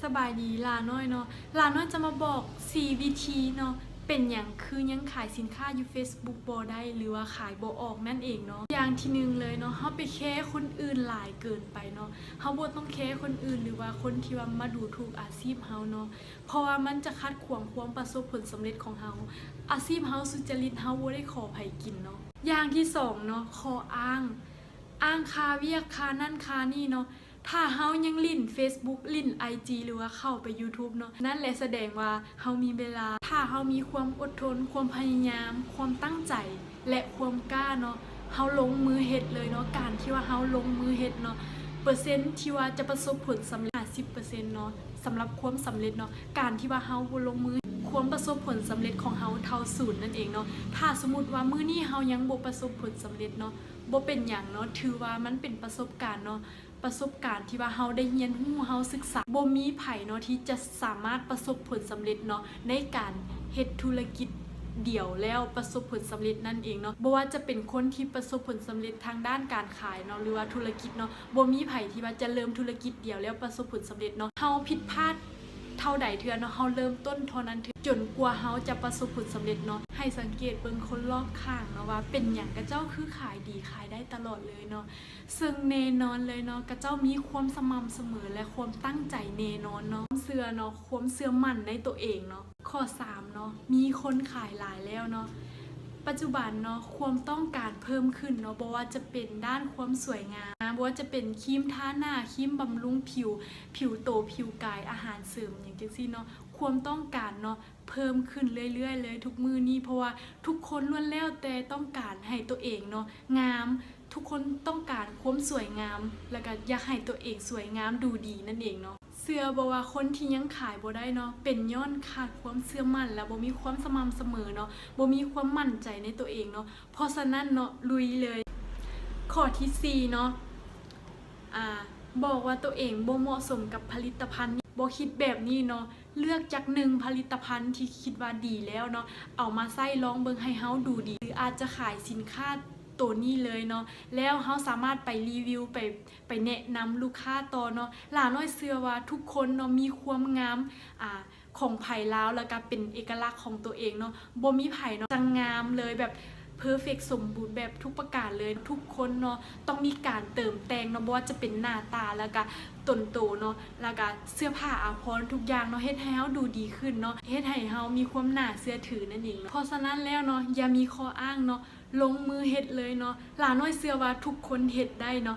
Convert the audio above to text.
ສະບາຍດີ ຫຼ້ານ້ອຍເນາະ. ຫຼ້ານ້ອຍຈະມາບອກສີ່ວິທີເນາະ ເປັນຫຍັງຄືຍັງຂາຍສິນຄ້າຢູ່ Facebook ບໍ່ໄດ້ ຫຼືວ່າຂາຍບໍ່ອອກນັ້ນເອງເນາະ. ຢ່າງທີໜຶ່ງເລີຍເນາະ ເຮົາໄປແຄຄົນອື່ນຫຼາຍເກີນໄປເນາະ. ເຮົາບໍ່ຕ້ອງແຄຄົນອື່ນ ຫຼືວ່າຄົນທີ່ວ່າມາດູຖູກອາຊີບເຮົາເນາະ ເພາະວ່າມັນຈະຂັດຂວາງຄວາມປະສົບຜົນສຳເລັດຂອງເຮົາ. ອາຊີບເຮົາສຸຈະລິດ ເຮົາບໍ່ໄດ້ຂໍໃຜກິນເນາະ. ຢ່າງທີສອງເນາະ ຂໍ້ອ້າງ ອ້າງຄ່າວຽກ ຄ່ານັ້ນຄ່ານີ້ເນາະ. ຖ້າເຮົາຍັງຫຼິ້ນ Facebook ຫຼິ້ນ IG ຫຼືວ່າເຂົ້າໄປ YouTube ເນາະ ນັ້ນແຫຼະສະແດງວ່າເຮົາມີເວລາ. ຖ້າເຮົາມີຄວາມອົດທົນ, ຄວາມພະຍາຍາມ, ຄວາມຕັ້ງໃຈ ແລະ ຄວາມກ້າເນາະ ເຮົາລົງມືເຮັດເລີຍເນາະ. ການທີ່ວ່າເຮົາລົງມືເຮັດເນາະ ເປີເຊັນທີ່ວ່າຈະປະສົບຜົນສຳເລັດ ຫ້າສິບເປີເຊັນເນາະ. ສຳລັບຄວາມສຳເລັດເນາະ ການທີ່ວ່າເຮົາບໍ່ລົງມື ຄວາມປະສົບຜົນສຳເລັດຂອງເຮົາເທົ່າສູນນັ້ນເອງເນາະ. ຖ້າສົມມຸດວ່າມື້ນີ້ເຮົາຍັງບໍ່ປະສົບຜົນສຳເລັດເນາະ ບໍ່ເປັນຫຍັງເນາະ ຖືວ່າມັນເປັນປະສົບການເນາະ. ປະສົບການທີ່ວ່າເຮົາໄດ້ຮຽນຮູ້, ເຮົາສຶກສາ. ບໍ່ມີໃຜເນາະທີ່ຈະສາມາດປະສົບຜົນສຳເລັດເນາະ ໃນການເຮັດທຸລະກິດດຽວແລ້ວປະສົບຜົນສຳເລັດນັ້ນເອງເນາະ. ບໍ່ວ່າຈະເປັນຄົນທີ່ປະສົບຜົນສຳເລັດທາງດ້ານການຂາຍເນາະ ຫຼືວ່າທຸລະກິດເນາະ, ບໍ່ມີໃຜທີ່ວ່າຈະເລີ່ມທຸລະກິດດຽວແລ້ວປະສົບຜົນສຳເລັດເນາະ. ເຮົາຜິດພາດເທົ່າໃດເທື່ອເນາະ ເຮົາເລີ່ມຕົ້ນເທົ່ານັ້ນເທື່ອ ຈົນກວ່າເຮົາຈະປະສົບຜົນສຳເລັດເນາະ. ໃຫ້ສັງເກດເບິ່ງຄົນລອບຂ້າງເນາະ ວ່າເປັນຫຍັງຂະເຈົ້າຄືຂາຍດີ ຂາຍໄດ້ຕະຫຼອດເລີຍເນາະ. ເຊິ່ງແນ່ນອນເລີຍເນາະ ຂະເຈົ້າມີຄວາມສະໝ່ຳສະເໝີ ແລະ ຄວາມຕັ້ງໃຈແນ່ນອນເນາະ. ຄວາມເຊື່ອເນາະ ຄວາມເຊື່ອໝັ້ນໃນຕົວເອງເນາະ. ຂໍ້ສາມເນາະ ມີຄົນຂາຍຫຼາຍແລ້ວເນາະ. ປັດຈຸບັນເນາະ ຄວາມຕ້ອງການເພີ່ມຂຶ້ນເນາະ ບໍ່ວ່າຈະເປັນດ້ານຄວາມສວຍງາມ, ບໍ່ວ່າຈະເປັນຄຣີມທາໜ້າ, ຄຣີມບຳລຸງຜິວ, ຜິວໂຕ, ຜິວກາຍ, ອາຫານເສີມ ຫຍັງຈັ່ງຊີ້ເນາະ. ຄວາມຕ້ອງການເນາະ ເພີ່ມຂຶ້ນເລື້ອຍໆເລີຍທຸກມື້ນີ້ ເພາະວ່າທຸກຄົນລ້ວນແລ້ວແຕ່ຕ້ອງການໃຫ້ຕົວເອງເນາະ ງາມ. ທຸກຄົນຕ້ອງການຄວາມສວຍງາມ ແລ້ວກະຢາກໃຫ້ຕົວເອງສວຍງາມດູດີນັ້ນເອງເນາະ. ເຊື່ອບໍ່ວ່າຄົນທີ່ຍັງຂາຍບໍ່ໄດ້ເນາະ ເປັນຍ້ອນຂາດຄວາມເຊື່ອໝັ້ນ ແລະ ບໍ່ມີຄວາມສະໝ່ຳສະເໝີເນາະ, ບໍ່ມີຄວາມໝັ້ນໃຈໃນຕົວເອງເນາະ. ເພາະສະນັ້ນເນາະ ລຸຍເລີຍ. ຂໍ້ທີສີ່ເນາະ ອາ ບອກວ່າຕົວເອງບໍ່ເໝາະສົມກັບຜະລິດຕະພັນ. ບໍ່ຄິດແບບນີ້ເນາະ ເລືອກຈັກໜຶ່ງຜະລິດຕະພັນທີ່ຄິດວ່າດີແລ້ວເນາະ ເອົາມາໃຊ້ລອງເບິ່ງໃຫ້ເຮົາດູດີ ຫຼືອາດຈະຂາຍສິນຄ້າໂຕນີ້ເລີຍເນາະ ແລ້ວເຮົາສາມາດໄປຣີວິວ ໄປ ໄປແນະນຳລູກຄ້າຕໍ່ເນາະ. ຫຼ້ານ້ອຍເຊື່ອວ່າທຸກຄົນເນາະ ມີຄວາມງາມ ອາ ຂອງໃຜລາວ ແລ້ວກະເປັນເອກະລັກຂອງຕົວເອງເນາະ. ບໍ່ມີໃຜເນາະ ຈະງາມເລີຍ ແບບເພີເຟັກ ສົມບູນແບບທຸກປະການເລີຍ. ທຸກຄົນເນາະ ຕ້ອງມີການເຕີມແຕ່ງເນາະ ບໍ່ວ່າຈະເປັນໜ້າຕາ ແລ້ວກະຕົນໂຕເນາະ ແລ້ວກະເສື້ອຜ້າອາພອນທຸກຢ່າງເນາະ ເຮັດໃຫ້ເຮົາດູດີຂຶ້ນເນາະ ເຮັດໃຫ້ເຮົາມີຄວາມໜ້າເຊື່ອຖືນັ້ນເອງເນາະ. ເພາະສະນັ້ນແລ້ວເນາະ ຢ່າມີຂໍ້ອ້າງເນາະ ລົງມືເຮັດເລີຍເນາະ. ຫຼ້ານ້ອຍເຊື່ອວ່າທຸກຄົນເຮັດໄດ້ເນາະ.